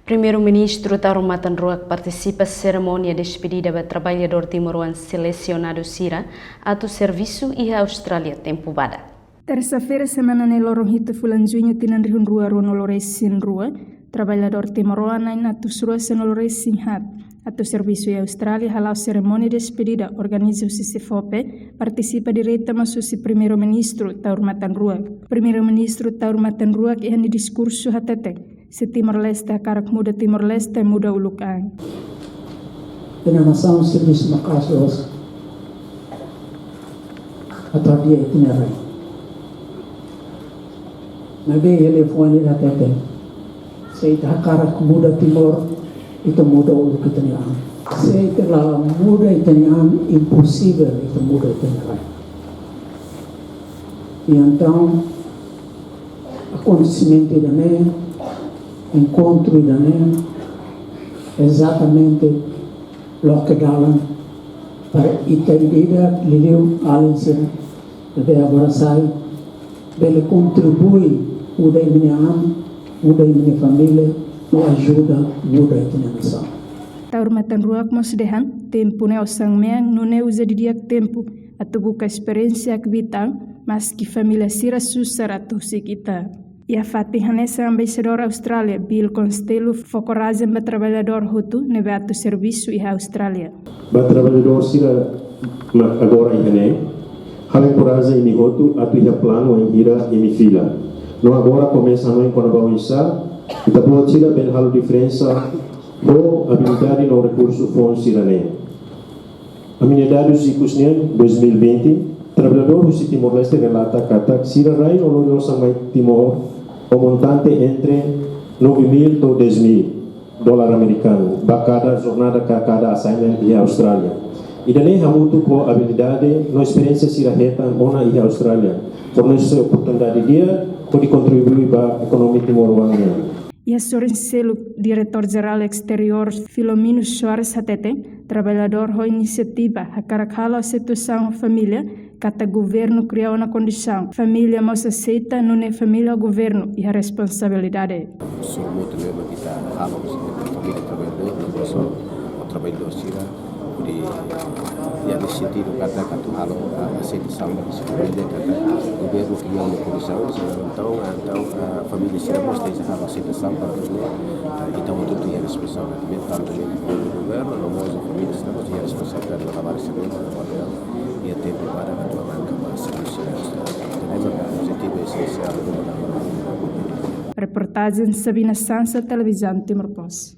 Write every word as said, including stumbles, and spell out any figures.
Primeiru-Ministru Taur Matan Ruak partisipa serimónia despedida ba traballadór timoroan selesionadu sira atu servisu iha Austrália tempu badak. Tersa-feira, semana ne'e, loron hitu fulan Juñu tinan rihun rua ruanulu resin rua, traballadór timoroan na'in atus rua sanulu resin haat atu servisu iha Austrália hala'o serimónia despedida organiza husi SEFOPE, partisipa direta mós husi Primeiru-Ministru Taur Matan Ruak. Primeiru-Ministru Taur Matan Ruak iha nia diskursu hatete, se Timor-Leste hakarak muda Timor-Leste, muda uluk an. Ita-nia nasaun servisu maka'as loos atu hadi'a ita-nia rai. Maibé iha liafuan ida hatete, se ita hakarak muda Timor, ita muda uluk ita-nia an. Se ita la muda ita-nia an, imposivel ita muda ita-nia rai. I entaun, akontesimentu ida-ne'e, enkontru ida-ne'e, ezatamente loke dalan para ita ida-idak, liuliu alin sira ne'ebé agora sai, bele kontribui, muda imi-nia an, muda imi-nia família, no ajuda muda ita-nia nasaun. Taur Matan Ruak mós dehan, tempu ne'e osan mean, nune'e uza didi'ak tempu atu buka esperiénsia kbiit an, maski família sira susar atu husik ita. Iha fatin hanesan, Embaixadór Austrália, Bill Costello, fó korajen ba traballadór hotu ne'ebé atu servisu iha Austrália. Ba traballadór sira mak agora iha ne'e, halo enkoraja imi hotu atu iha planu wainhira imi fila. No agora komesa hanoin kona-ba oinsá ita-boot sira bele halo diferensa ho abilidade no rekursu foun sira-ne'e. Ami-nia dadus ikus nian dois mil e vinte, traballadór husi Timor-Leste relata katak sira rai no lori osan mai Timor ho montante entre nove mil to'o dez mil dólar amerikanu ba kada jornada ka kada assignment iha Austrália. Ida-ne'e hamutuk ho abilidade no esperiénsia sira hetan ona iha Austrália, fornese oportunidade di'ak hodi kontribui ba ekonomia timoroan nian. Iha sorin seluk, Diretór Jerál Esteriór Filomeno Soares hatete, traballadór ho inisiativa hakarak halo aseitasaun ho família, katak governu kria ona kondisaun. Família mós aseita, nune'e família ho governu iha responsabilidade. Sorumutu ne'ebé ita halo, família traballadór, no mós ho traballadór sira, hodi, iha sentidu katak atu halo, ah, aseitasaun ba sira, katak governu kria ona kondisaun, sira entaun, entaun, ah, família sira mós tenke halo aseitasaun para, ah, ita hotu iha responsabilidade, tantu iha governu, no mós família sira mós iha responsabilidade ba labarik sira, iha tempu para atu arranka ba servisu sira. Entaun, objetivu esensiál. Reportajen Sabina Sansa, Televizaun Timor Post.